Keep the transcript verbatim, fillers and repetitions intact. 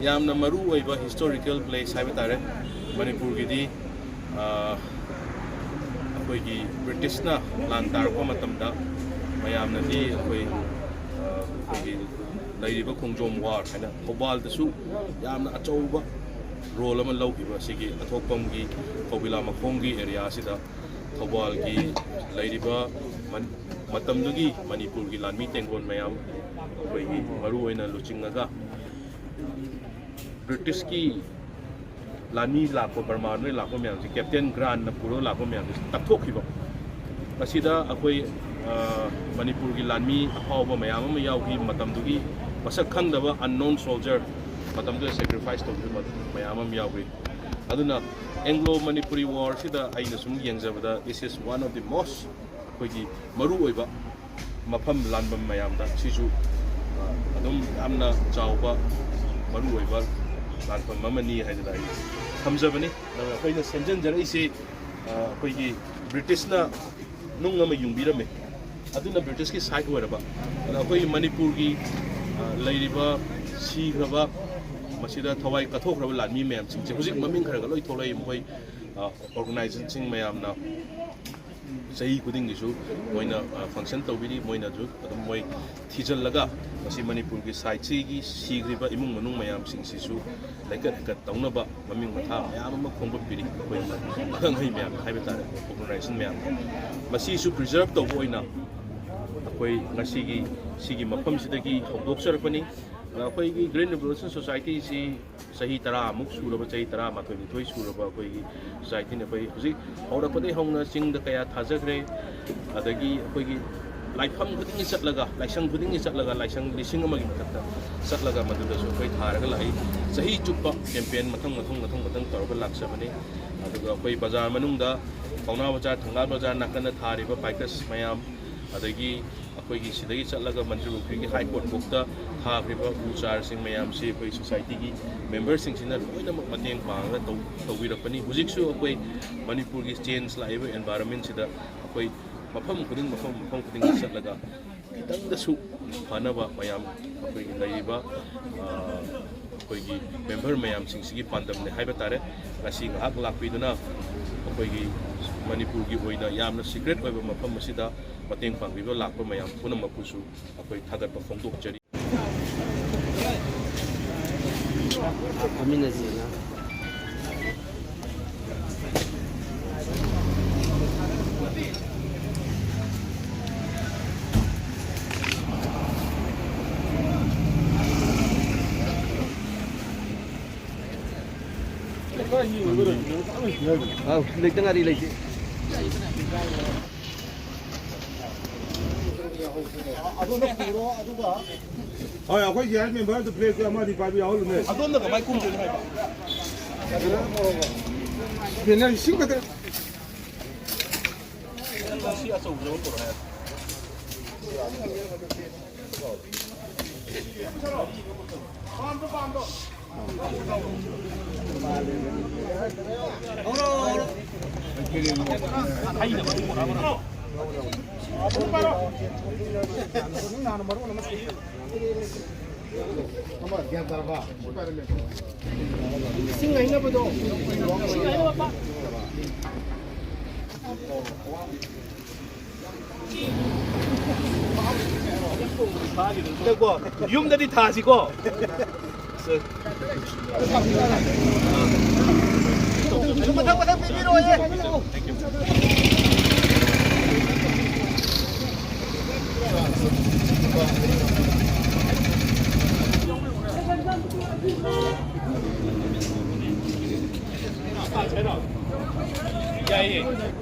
ꯌꯥꯝꯅ ꯃꯔꯨ ꯑꯣꯏꯕ ꯍꯤꯁꯇꯣꯔꯤꯀꯦꯜ ꯄ꯭ꯂꯦꯁ ꯍꯥꯏꯕ ꯇꯥꯔꯦ꯫ ꯃꯅꯤꯄꯨꯔꯒꯤꯗꯤ ꯑꯩꯈꯣꯏꯒꯤ ꯕ꯭ꯔꯤꯇꯤꯁꯅ ꯂꯥꯟ ꯇꯥꯔꯛꯄ ꯃꯇꯝꯗ ꯃꯌꯥꯝꯅꯗꯤ ꯑꯩꯈꯣꯏ ꯑꯩꯈꯣꯏꯒꯤ ꯂꯩꯔꯤꯕ ꯈꯣꯡꯖꯣꯝ ꯋꯥꯔ ꯍꯥꯏꯅ ꯊꯧꯕꯥꯜꯗꯁꯨ ꯌꯥꯝꯅ ꯑꯆꯧꯕ ꯔꯣꯜ ꯑꯃ ꯂꯧꯈꯤꯕ ꯑꯁꯤꯒꯤ ꯑꯊꯣꯛꯄꯝꯒꯤ ꯀꯧꯕꯤꯂꯥ ꯃꯈꯣꯡꯒꯤ ꯑꯦꯔꯤꯌꯥ ꯑꯁꯤꯗ ꯊꯧꯕꯥꯜꯒꯤ ꯂꯩꯔꯤꯕ ꯃꯇꯝꯗꯨꯒꯤ ꯃꯅꯤꯄꯨꯔꯒꯤ ꯂꯥꯟꯃꯤ ꯇꯦꯡꯒꯣꯜ ꯃꯌꯥꯝ ꯑꯩꯈꯣꯏꯒꯤ ꯃꯔꯨꯑꯣꯏꯅ ꯂꯨꯆꯤꯡꯉꯒ ꯕ꯭ꯔꯤꯇꯤꯁꯀꯤ ꯂꯥꯟꯃꯤ ꯂꯥꯛꯄ, ꯕꯔꯃꯥꯗꯒꯤ ꯂꯥꯛꯄ ꯃꯌꯥꯝꯁꯤ, ꯀꯦꯞꯇꯦꯟ ꯒ꯭ꯔꯥꯟꯅ ꯄꯨꯔꯒ ꯂꯥꯛꯄ ꯃꯌꯥꯝꯁꯤ ꯇꯛꯊꯣꯛꯈꯤꯕ꯫ ꯃꯁꯤꯗ ꯑꯩꯈꯣꯏ ꯃꯅꯤꯄꯨꯔꯒꯤ ꯂꯥꯟꯃꯤ ꯑꯐꯥꯎꯕ ꯃꯌꯥꯝ ꯑꯃ ꯌꯥꯎꯈꯤ꯫ ꯃꯇꯝꯗꯨꯒꯤ ꯃꯁꯛ ꯈꯪꯗꯕ unknown soldier, ꯃꯇꯝꯗꯨꯗ sacrifice ꯇꯧꯈꯤꯕ ꯃꯌꯥꯝ ꯑꯃ ꯌꯥꯎꯈꯤ꯫ ꯑꯗꯨꯅ Anglo Manipuri War ꯁꯤꯗ ꯑꯩꯅ ꯁꯨꯝ ꯌꯦꯡꯖꯕꯗ, this is one of the most ꯑꯩꯈꯣꯏꯒꯤ ꯃꯔꯨꯑꯣꯏꯕ ꯃꯐꯝ ꯂꯥꯟꯐꯝ ꯃꯌꯥꯝꯗ ꯁꯤꯁꯨ ꯑꯗꯨꯝ ꯌꯥꯝꯅ ꯆꯥꯎꯕ ꯃꯔꯨꯑꯣꯏꯕ ꯂꯥꯟꯐꯝ ꯑꯃꯅꯤ ꯍꯥꯏꯗꯅ ꯑꯩ ꯊꯝꯖꯕꯅꯤ꯫ ꯑꯗꯨꯒ ꯑꯩꯈꯣꯏꯅ ꯁꯦꯝꯖꯤꯟꯖꯔꯛꯏꯁꯤ ꯑꯩꯈꯣꯏꯒꯤ ꯕ꯭ꯔꯤꯇꯤꯁꯅ ꯅꯨꯡ ꯑꯃ ꯌꯨꯡꯕꯤꯔꯝꯃꯤ꯫ ꯑꯗꯨꯅ ꯕ꯭ꯔꯤꯇꯤꯁꯀꯤ ꯁꯥꯏꯠ ꯑꯣꯏꯔꯕ, ꯑꯗ ꯑꯩꯈꯣꯏꯒꯤ ꯃꯅꯤꯄꯨꯔꯒꯤ ꯂꯩꯔꯤꯕ ꯁꯤꯈ꯭ꯔꯕ, ꯃꯁꯤꯗ ꯊꯋꯥꯏ ꯀꯠꯊꯣꯛꯈ꯭ꯔꯕ ꯂꯥꯟꯃꯤ ꯃꯌꯥꯝꯁꯤꯡꯁꯦ ꯍꯧꯖꯤꯛ ꯃꯃꯤꯡ ꯈꯔ ꯈꯔ ꯂꯣꯏ ꯊꯣꯛꯂꯛꯏ꯫ ꯃꯈꯣꯏ ꯑꯣꯔꯒꯅꯥꯏꯖꯦꯁꯟꯁꯤꯡ ꯃꯌꯥꯝꯅ ꯆꯍꯤ ꯈꯨꯗꯤꯡꯒꯤꯁꯨ ꯃꯣꯏꯅ ꯐꯪꯁꯟ ꯇꯧꯕꯤꯔꯤ꯫ ꯃꯣꯏꯅꯁꯨ ꯑꯗꯨꯝ ꯃꯣꯏ ꯊꯤꯖꯤꯜꯂꯒ ꯃꯁꯤ ꯃꯅꯤꯄꯨꯔꯒꯤ ꯁꯥꯏꯠꯁꯤꯒꯤ ꯁꯤꯈ꯭ꯔꯤꯕ ꯏꯃꯨꯡ ꯃꯅꯨꯡ ꯃꯌꯥꯝꯁꯤꯡꯁꯤꯁꯨ ꯂꯩꯀꯠ ꯍꯦꯀꯠ ꯇꯧꯅꯕ ꯃꯃꯤꯡ ꯃꯊꯥ ꯃꯌꯥꯝ ꯑꯃ ꯈꯣꯡꯒꯠꯄꯤꯔꯤ꯫ ꯑꯩꯈꯣꯏ ꯑꯈꯪ ꯑꯍꯩ ꯃꯌꯥꯝ ꯍꯥꯏꯕ ꯇꯥꯔꯦ, ꯑꯣꯔꯒꯅꯥꯏꯖꯦꯁꯟ ꯃꯌꯥꯝ꯫ ꯃꯁꯤꯁꯨ ꯄ꯭ꯔꯤꯖꯔꯕ ꯇꯧꯕ ꯑꯣꯏꯅ ꯑꯩꯈꯣꯏ ꯉꯁꯤꯒꯤ ꯁꯤꯒꯤ ꯃꯐꯝꯁꯤꯗꯒꯤ ꯍꯧꯗꯣꯛꯆꯔꯛꯄꯅꯤ꯫ ꯑꯩꯈꯣꯏꯒꯤ Green Revolution Society ꯁꯤ ꯆꯍꯤ ꯇꯔꯥꯃꯨꯛ ꯁꯨꯔꯕ, ꯆꯍꯤ ꯇꯔꯥꯃꯥꯊꯣꯏ ꯅꯤꯊꯣꯏ ꯁꯨꯔꯕ ꯑꯩꯈꯣꯏꯒꯤ ꯁꯣꯁꯥꯏꯇꯤꯅꯤ꯫ ꯑꯩꯈꯣꯏ ꯍꯧꯖꯤꯛ ꯍꯧꯔꯛꯄꯗꯒꯤ ꯍꯧꯅ ꯆꯤꯡꯗ ꯀꯌꯥ ꯊꯥꯖꯈ꯭ꯔꯦ, ꯑꯗꯒꯤ ꯑꯩꯈꯣꯏꯒꯤ ꯂꯥꯏꯐꯝ ꯈꯨꯗꯤꯡꯒꯤ ꯆꯠꯂꯒ, ꯂꯥꯏꯁꯪ ꯈꯨꯗꯤꯡꯒꯤ ꯆꯠꯂꯒ, ꯂꯥꯏꯁꯪ ꯂꯤꯁꯤꯡ ꯑꯃꯒꯤ ꯃꯊꯛꯇ ꯆꯠꯂꯒ ꯃꯗꯨꯗꯁꯨ ꯑꯩꯈꯣꯏ ꯊꯥꯔꯒ ꯂꯥꯛꯏ꯫ ꯆꯍꯤ ꯆꯨꯞꯄ ꯀꯦꯝꯄꯦꯟ ꯃꯊꯪ ꯃꯊꯪ ꯃꯊꯪ ꯃꯊꯪ ꯇꯧꯔꯒ ꯂꯥꯛꯆꯕꯅꯤ꯫ ꯑꯗꯨꯒ ꯑꯩꯈꯣꯏ ꯕꯖꯥꯔ ꯃꯅꯨꯡꯗ, ꯄꯥꯎꯅꯥ ꯕꯖꯥꯔ, ꯊꯪꯒꯥꯜ ꯕꯖꯥꯔ ꯅꯥꯀꯟꯗ ꯊꯥꯔꯤꯕ ꯄꯥꯏꯀꯁ ꯃꯌꯥꯝ, ꯑꯗꯒꯤ ꯑꯩꯈꯣꯏꯒꯤ ꯁꯤꯗꯒꯤ ꯆꯠꯂꯒ ꯃꯟꯇ꯭ꯔꯤ ꯄꯨꯈ꯭ꯔꯤꯒꯤ ꯍꯥꯏ ꯀꯣꯔꯠ ꯐꯥꯎꯇ ꯊꯥꯈ꯭ꯔꯤꯕ ꯎ ꯆꯥꯔꯁꯤꯡ ꯃꯌꯥꯝꯁꯤ ꯑꯩꯈꯣꯏ ꯁꯣꯁꯥꯏꯇꯤꯒꯤ ꯃꯦꯝꯕꯔꯁꯤꯡꯁꯤꯅ ꯂꯣꯏꯅꯃꯛ ꯃꯇꯦꯡ ꯄꯥꯡꯉꯒ ꯇꯧ-, ꯇꯧꯕꯤꯔꯛꯄꯅꯤ꯫ ꯍꯧꯖꯤꯛꯁꯨ ꯑꯩꯈꯣꯏ ꯃꯅꯤꯄꯨꯔꯒꯤ ꯆꯦꯟꯖ ꯂꯥꯛꯏꯕ ꯑꯦꯟꯚꯥꯏꯔꯣꯟꯃꯦꯟꯁꯤꯗ ꯑꯩꯈꯣꯏ ꯃꯐꯝ ꯈꯨꯗꯤꯡ, ꯃꯐꯝ, ꯃꯐꯝ ꯈꯨꯗꯤꯡꯗ ꯆꯠꯂꯒ ꯈꯤꯇꯪꯗꯁꯨ ꯐꯅꯕ ꯃꯌꯥꯝ ꯑꯩꯈꯣꯏꯒꯤ ꯂꯩꯔꯤꯕ, ꯑ, ꯑꯩꯈꯣꯏꯒꯤ ꯃꯦꯝꯕꯔ ꯃꯌꯥꯝꯁꯤꯡꯁꯤꯒꯤ ꯄꯥꯟꯗꯝꯅꯦ ꯍꯥꯏꯕ ꯇꯥꯔꯦ꯫ ꯉꯁꯤ ꯉꯥꯏꯍꯥꯛ ꯂꯥꯛꯄꯤꯗꯨꯅ ꯑꯩꯈꯣꯏꯒꯤ ꯃꯅꯤꯄꯨꯔꯒꯤ ꯑꯣꯏꯅ ꯌꯥꯝꯅ ꯁꯤꯀ꯭ꯔꯦꯠ ꯑꯣꯏꯕ ꯃꯐꯝ ꯑꯁꯤꯗ ꯃꯇꯦꯡ ꯄꯥꯡꯕꯤꯕ ꯂꯥꯛꯄ ꯃꯌꯥꯝ ꯄꯨꯝꯅꯃꯛꯄꯨꯁꯨ ꯑꯩꯈꯣꯏ ꯊꯥꯒꯠꯄ ꯐꯣꯡꯗꯣꯛꯆꯔꯤ꯫ ꯐꯝꯃꯤꯟꯅꯁꯤꯅ꯫ ꯑꯥꯎ, ꯂꯩꯇ ꯉꯥꯏꯔꯤ, ꯂꯩꯇꯦ꯫ ꯍꯣꯏ, ꯑꯩꯈꯣꯏꯒꯤ ꯍꯦꯜꯊ ꯃꯦꯝꯕꯔ ꯑꯗꯨ ꯐ꯭ꯂꯦꯛꯁ ꯑꯃ ꯑꯅꯤ ꯄꯥꯏꯕ ꯌꯥꯎꯍꯜꯂꯨꯅꯦ꯫ ꯑꯗꯣꯝꯅ ꯀꯃꯥꯏ ꯀꯨꯝꯗꯣꯏꯅꯣ ꯍꯥꯏꯕ? ꯕꯦꯅꯔ ꯂꯤꯁꯤꯡ ꯈꯛꯇ꯫ ꯁꯤ ꯑꯆꯧꯕꯗꯣ ꯑꯃ ꯄꯨꯔꯛꯑꯣ ꯍꯥꯏꯕ꯫ ꯀꯣ, ꯌꯨꯝꯗꯗꯤ ꯊꯥꯁꯤꯀꯣ꯫ ꯃꯊꯪ ꯃꯊꯪ ꯄꯤꯕꯤꯔꯛꯑꯣꯌꯦ꯫ ꯌꯥꯏꯌꯦ꯫